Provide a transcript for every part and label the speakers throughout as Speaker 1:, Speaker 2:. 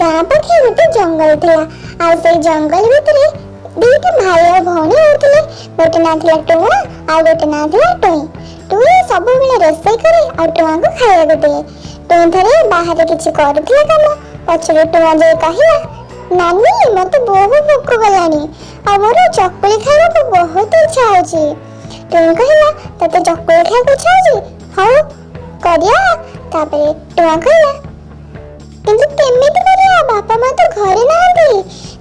Speaker 1: ଗାଁ ପାଖେ ଗୋଟେ ଜଙ୍ଗଲ ଥିଲା ଆଉ ସେଇ ଜଙ୍ଗଲ ଭିତରେ ଦିଟା ଭାଇ ଆଉ ଭଉଣୀ ରହୁଥିଲେ। ଗୋଟେ ନାଁ ଥିଲା ଟୁଆଁ ଆଉ ଗୋଟେ ନାଁ ଥିଲା ଟୁଇଁ। ଟୁଇଁ ସବୁବେଳେ ରୋଷେଇ କରେ ଆଉ ଟୁଆଁକୁ ଖାଇବାକୁ ଦିଏ। ଟୁଇଁ ଥରେ ବାହାରେ କିଛି କରୁଥିଲା କାମ। ପଛରେ ଟୁଆଁ ଯାଇ କହିଲା, "ନାନୀ, ମତେ ବହୁତ ଭୋକ କଲାଣି ଆଉ ମୋର ଚକୁଳି ଖାଇବାକୁ ବହୁତ ଇଚ୍ଛା ହଉଛି।" ଟୁଇଁ କହିଲା, "ତତେ ଚକୁଳି ଖାଇବାକୁ ଇଚ୍ଛା ହଉଛି? ହଉ, କରିବା।" ତାପରେ ଟୁଆଁ କହିଲା, "କିନ୍ତୁ କେମିତି କରିବା? ବାପା ମା ତ ଘରେ ନାହାନ୍ତି।"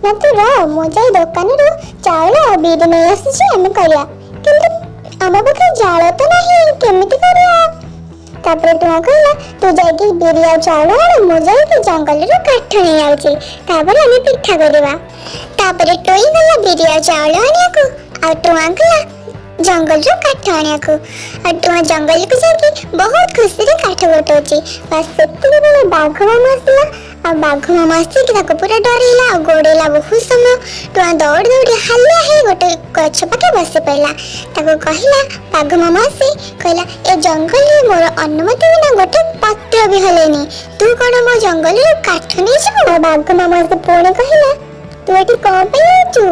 Speaker 1: ନା, "ତୁ ରହ, ମୁଁ ଯାଇ ଦୋକାନରୁ ଚାଉଳ ଆଉ ବିରି ନେଇ ଆସୁଛି, ଆମେ କରିବା।" "କିନ୍ତୁ ଆମ ପାଖରେ ଜାଳ ତ ନାହିଁ, କେମିତି କରିବା?" ତାପରେ ଟୁଆଁ କହିଲା, "ତୁ ଯାଇକି ବିରି ଆଉ ଚାଉଳ ଆଣ, ମୁଁ ଯାଇକି ଜଙ୍ଗଲରୁ କାଠ ନେଇ ଆଉଛି, ତାପରେ ଆମେ ପିଠା କରିବା।" ତାପରେ ଟୁଇଁ ଗଲା ବିରି ଆଉ ଚାଉଳ ଆଣିବାକୁ ଆଉ ଟୁଆଁ ଗଲା ଜଙ୍ଗଲରୁ କାଠ ଆଣିବାକୁ। ଆଉ ଟୁଆଁ ଜଙ୍ଗଲକୁ ଯାଇକି ବହୁତ ଖୁସିରେ କାଠ ଗୋଟଉଛି। ବାସ୍, ସେତିକି ବେଳେ ବାଘ ମାମା ଆସିଲା। ଆଉ ବାଘ ମାମା ଆସିକି ତାକୁ ପୁରା ଡରେଇଲା ଆଉ ଗୋଡେଇଲା ବହୁତ ସମୟ। ଟୁଆଁ ଦୌଡ଼ି ଦୌଡ଼ି ହାଲିଆ ହେଇ ଗୋଟେ ଗଛ ପାଖେ ବସି ପଡ଼ିଲା। ତାକୁ କହିଲା, ବାଘ ମାମା ଆସି କହିଲା, "ଏ ଜଙ୍ଗଲରେ ମୋର ଅନୁମତି ବିନା ଗୋଟେ ପତ୍ର ବି ହଲେନି। ତୁ କଣ ମୋ ଜଙ୍ଗଲରୁ କାଠ ନେଇଯିବୁ?" ଆଉ ବାଘ ମାମା ଆସି ପୁଣି କହିଲା, "ତୁ ଏଠି କଣ ପାଇଁ ଆଇଛୁ?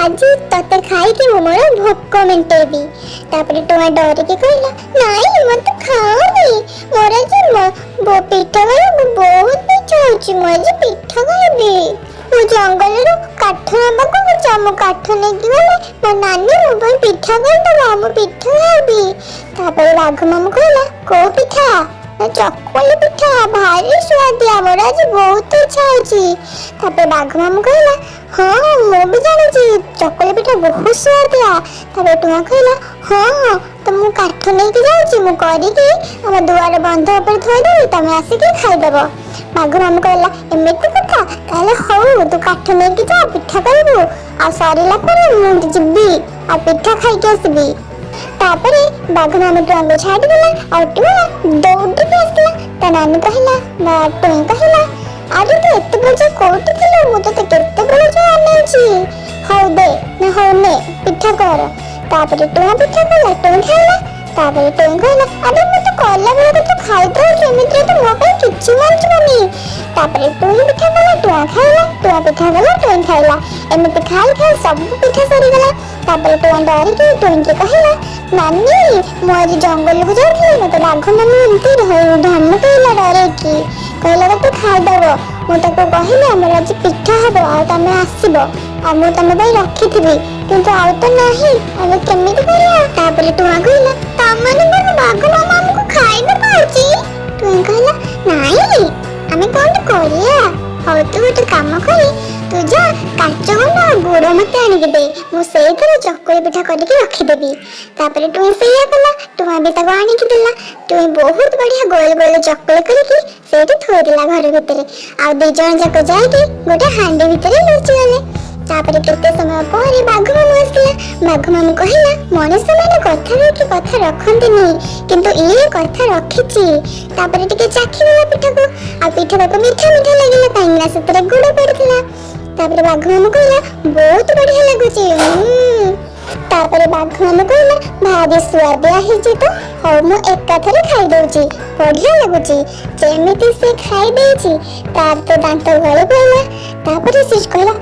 Speaker 1: ଆଜି ତତେ ଖାଇକି ମୁଁ ମୋର ଭୋକ ମେଣ୍ଟେଇବି।" ତାପରେ ଟୁଆଁ ଡରିକି କହିଲା, "ନାଇଁ, ମତେ ଖାଅନି। ମୋର ଆଜି ପିଠା ଖାଇବାକୁ ବହୁତ ଇଚ୍ଛା ହଉଛି। ମୁଁ ଆଜି ପିଠା ଖାଇବି। ମୁଁ ଜଙ୍ଗଲରୁ କାଠ ନେବାକୁ ଇଚ୍ଛା। ମୁଁ କାଠ ନେଇକି ଗଲେ ମୋ ନାନୀ ମୋ ପାଇଁ ପିଠା କରିଦେବ, ମୁଁ ପିଠା ଖାଇବି।" ତାପରେ ବାଘ ମାମୁଁ କହିଲା, "କୋଉ ପିଠା?" ନା, "ଚକୁଳି ପିଠା, ଭାରି ସୁଆଦିଆ। ମୋର ଆଜି ବହୁତ ଇଚ୍ଛା ହଉଛି।" ତାପରେ ବାଘ ମାମୁଁ କହିଲା, "ହଁ, ମୁଁ ବି ଜାଣିଛି ଚକୁଳି ପିଠା ବହୁତ ସୁଆଦିଆ।" ତାପରେ ଟୁଆଁ କହିଲା, "ହଁ ତ, ମୁଁ କାଠ ନେଇକି ଯାଉଛି। ମୁଁ କରିକି ଆମ ଦୁଆର ବନ୍ଧ ଉପରେ ଥୋଇଦେବି, ତମେ ଆସିକି ଖାଇଦବ।" ବାଘ ମାମୁଁ କହିଲା, "ଏମିତି କଥା? ତାହେଲେ ହଉ, ତୁ କାଠ ନେଇକି ଯା, ପିଠା କରିବୁ ଆଉ ସରିଲା ପରେ ମୁଁ ଯିବି ଆଉ ପିଠା ଖାଇକି ଆସିବି।" ତାପରେ ବାଘ ମାମୁଁ ଟୁଆଁକୁ ଛାଡ଼ିଦେଲା ଆଉ ଟୁଆଁ ଦୌଡ଼ିକି ଆସିଲା। ତା ନାନୀ କହିଲା ବା ଟୁଇଁ କହିଲା, "ଆରେ, ତୁ ଏତେବେଳେ ଯାଏ କୋଉଠି ଥିଲୁ? ମୁଁ ତୋତେ କେତେବେଳେ ଯାଏ ଅନେଇଛି। ହଉ ଦେ ନା, ହଉ ନେ, ପିଠା କର।" ତାପରେ ଟୁଆଁ ପିଠା କଲା, ଟୁଇଁ ଖାଇଲା। ତାପରେ ଟୁଇଁ କହିଲା, "ଆରେ, ମୁଁ ତ କଲା ବେଳକୁ ତୁ ଖାଇଦଉଛୁ। ଏମିତିରେ ତ ମୋ ପାଇଁ କିଛି ବଞ୍ଚିବନି।" ତାପରେ ଟୁଇଁ ପିଠା କଲା, ଟୁଆଁ ଖାଇଲା। ଟୁଆଁ ପିଠା କଲା, ଟୁଇଁ ଖାଇଲା। ଏମିତି ଖାଇ ଖାଇ ସବୁ ପିଠା ସରିଗଲା। ତାପରେ ଟୁଆଁ ଡରିକି ଟୁଇଁକି କହିଲା, "ନାନୀ, ମୁଁ ଆଜି ଜଙ୍ଗଲକୁ ଯାଇଥିଲି। ମତେ ବାଘ ମାମୁଁ ଏମିତି ଧମକେଇଲା, ଡରେଇକି କହିଲା ତତେ ଖାଇଦବ। ମୁଁ ତାକୁ କହିଲି ଆମର ଆଜି ପିଠା ହବ ଆଉ ତମେ ଆସିବ ଆଉ ମୁଁ ତମ ପାଇଁ ରଖିଥିବି। କିନ୍ତୁ ଆଉ ତ ନାହିଁ, ଆମେ କେମିତି କରିବା?" ତାପରେ ଟୁଆଁ କହିଲା, "ତାମାନେ କଣ ବାଘ ମାମା ଆମକୁ ଖାଇବାକୁ ଆଉଛି?" ଟୁଇଁ କହିଲା, "ନାଇଁ, ଆମେ କଣ କରିବା? ହଉ, ତୁ ଗୋଟେ କାମ କରେ, ତୁ ଯା, କାଚ ଗୁଣ୍ଡ ଆଉ ଗୁଡ଼ ମତେ ଆଣିକି ଦେ। ମୁଁ ସେଇଥିରେ ଚକୁଳି ପିଠା କରିକି ରଖିଦେବି।" ତାପରେ ଟୁଇଁ ସେଇଆ କଲା। ଟୁଆଁ ବି ତାକୁ ଆଣିକି ଦେଲା। ଟୁଇଁ ବହୁତ ବଢିଆ ଗୋଲ ଗୋଲ ଚକୁଳି କରିକି ସେଇଠି ଥୋଇଦେଲା ଘର ଭିତରେ। ଆଉ ଦି ଜଣ ଯାକ ଯାଇକି ଗୋଟେ ହାଣ୍ଡି ଭିତରେ ଲୁଚିଗଲେ। ତାପରେ କେତେ ସମୟ ପରେ ବାଘ ମାମୁଁ ଆସିଲା। ବାଘ ମାମୁଁ କହିଲା, "ମଣିଷମାନେ କଥା ଦେଇକି କଥା ରଖନ୍ତିନି, କିନ୍ତୁ ଇଏ କଥା ରଖିଛି।" ତାପରେ ଟିକେ ଚାଖିଦେଲା ପିଠାକୁ ଆଉ ପିଠା ତାକୁ ମିଠା ମିଠା ଲାଗିଲା, କାହିଁକି ନା ସେଥିରେ ଗୁଡ଼ ପଡିଥିଲା। ତାପରେ ବାଘ ମାମୁଁ କହିଲା, "ବହୁତ ବଢିଆ ଲାଗୁଛି।" ତାପରେ ବାଘ ମାମୁଁ କହିଲା, "ଭାରି ସୁଆଦିଆ ହେଇଛି ତ। ହଉ, ମୁଁ ଏକାଥରେ ଖାଇଦଉଛି, ବଢିଆ ଲାଗୁଛି।" ଯେମିତି ସେ ଖାଇଦେଇଛି, ତାର ତ ଦାନ୍ତ ଗଳି ପଇଲା। ତାପରେ ସେ କହିଲା,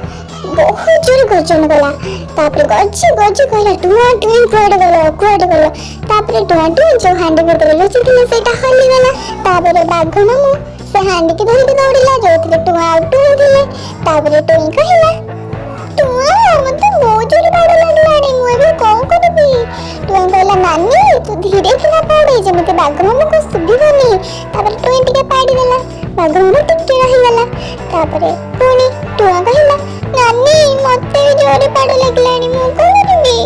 Speaker 1: ବହୁତ ଜୋରେ ଗର୍ଜନ କଲା। ତାପରେ ଗର୍ଜି ଗର୍ଜି କହିଲା, "ଟୁଆଁ ଟୁଇଁ, କୁଆଡେ ଗଲ, କୁଆଡେ ଗଲ?" ତାପରେ ଟୁଆଁ ଟୁଇଁ ଯୋଉ ହାଣ୍ଡି ଭିତରେ ଲୁଚିଥିଲେ, ସେଇଟା ହଲିଗଲା। ତାପରେ ବାଘ ମାମୁଁ ସେ ହାଣ୍ଡିକି ଧରିକି ଦୌଡ଼ିଲା, ଯୋଉଥିରେ ଟୁଆଁ ଆଉ ଟୁଇଁ ଥିଲେ। ତାପରେ ଟୁଇଁ କହିଲା, "ଟୁଆଁ, ମତେ ବହୁତ ଜୋରେ ମାଡ଼ ଲାଗିଲାଣି। ମୁଁ ଏବେ କଣ କରିବି?" ଟୁଆଁ କହିଲା, "ନାନୀ, ତୁ ଧୀରେ କିନା ପାଡେ, ଯେମିତି ବାଘ ମାମୁଁକୁ ଶୁଭିବନି।" ତାପରେ ଟୁଇଁ ଟିକେ ପାଡ଼ିଦେଲା, ବାଘ ମାମୁଁ ଟିକେ ରହିଗଲା। ତାପରେ ପୁଣି ଟୁଆଁ କହିଲା, "ନାନୀ, ମତେ ବି ଜୋରେ ପାଡ଼ ଲାଗିଲାଣି। ମୁଁ କଣ କରିବି?"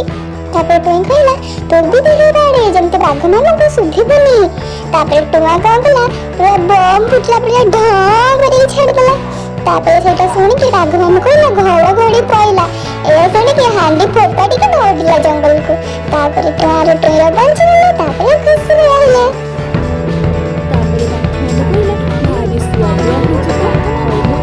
Speaker 1: ତାପରେ ଟୁଇଁ କହିଲା, "ତୁ ବି ଧୀରେ ପାଡେ, ଯେମିତି ବାଘ ମାମୁଁକୁ ଶୁଭିବନି।" ତାପରେ ଟୁଆଁ କଣ କଲା? ପୁରା ବମ୍ ଫୁଟିଲା ଭଳିଆ ଢଁ କରିକି ଛାଡ଼ିଦେଲା। ତାପରେ ସେଇଟା ଶୁଣିକି ବାଘ ମାମୁଁ କହିଲା, "ଘଡ଼ଘଡ଼ି ପଇଲା।" ଏହା ଶୁଣିକି ହାଣ୍ଡି ଫୋପାଡ଼ିକି ଦୌଡ଼ିଲା ଜଙ୍ଗଲକୁ। ତାପରେ ଟୁଆଁର ଟୁଇଁର ବଞ୍ଚିଗଲା। ତାପରେ ଖୁସିରେ ରହିଲେ।
Speaker 2: ତାପରେ ବାଘ ମାମୁଁ କହିଲା